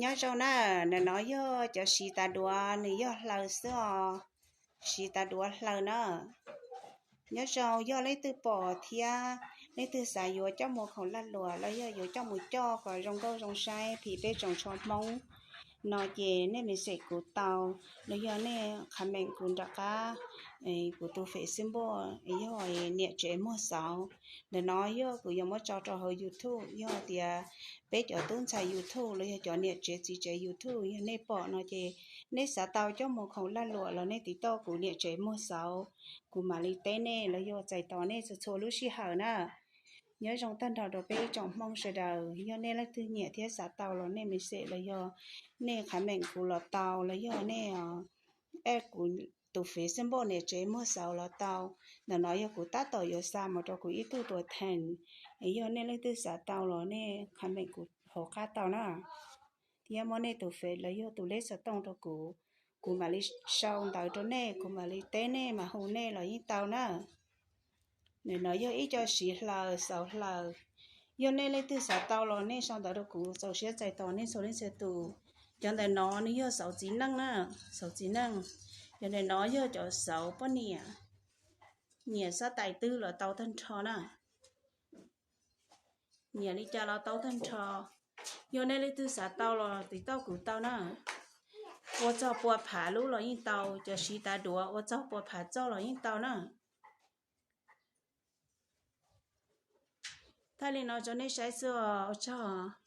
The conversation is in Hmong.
Nyob zoo na, ntawm no yog cov siv tav duav, nws yog hlaws xwb os, siv tav duav hlaws na. Nyob zoo, yog leej twg pom thiab leej twg xav yuav coj mus khoom lag luam los yog yuav coj mus coj kom zoo nkauj zoo saib phim peb tsoom tsho Hmoob no ces nej message kuv tau, los yog nej comment kuv nram qab kuv tus Facebook, yog niam tsev muag xauv. Ntawm no yog kuv yuav muab tso rau hauv YouTube, yog tias peb cov tub ntxhais YouTube los yog cov niam tsev txiv tsev YouTube, yog nej pom no ces nej xav tau coj mus khoom lag luam los nej tiv tauj kuv niam tsev muag xauv, kuv mam li teb nej los yog txais tos nej txhua txhua lub sij hawm na. Nyob zoo tag nrho rau peb ib tsoom Hmoob sawv daws, yog nej leej twg nyiam thiab xav tau los nej message los yog nej comment kuv los tau, los yog nej add kuv tus Facebook niam tsev muag xauv los tau. Ntawm no yog kuv tab tom yuav xa mus rau kuv ib tug tuam theem, yog nej leej twg xav tau los nej comment kuv hauv qab tau na. Thiab muab nej tus Face los yog tus lej xov tooj rau kuv, kuv mam li sau ntawv rau nej, kuv mam li teb nej mas hu nej los yeej tau na. Ntawm no yog ib co siv hlaws, xauv hlaws. Yog nej leej twg xav tau los nej sau ntawv rau kuv, txaus siab txais tos nej txhua leej txhia tus. Cov ntawm no nws yog xauv txiv neej na, xauv txiv neej. Cov ntawm no yog cov xauv poj niam, nyiam xab tais twg los tau tag nrho na. Nyiam li cas los tau tag nrho. Yog nej leej twg xav tau los tiv tauj kuv tau na. Ua txog pua phav lub los yeej tau, cov siv tav duav ua txog pua phav txoj los yeej tau na. Thaij li no rau nej saib xwb os, ua tsaug.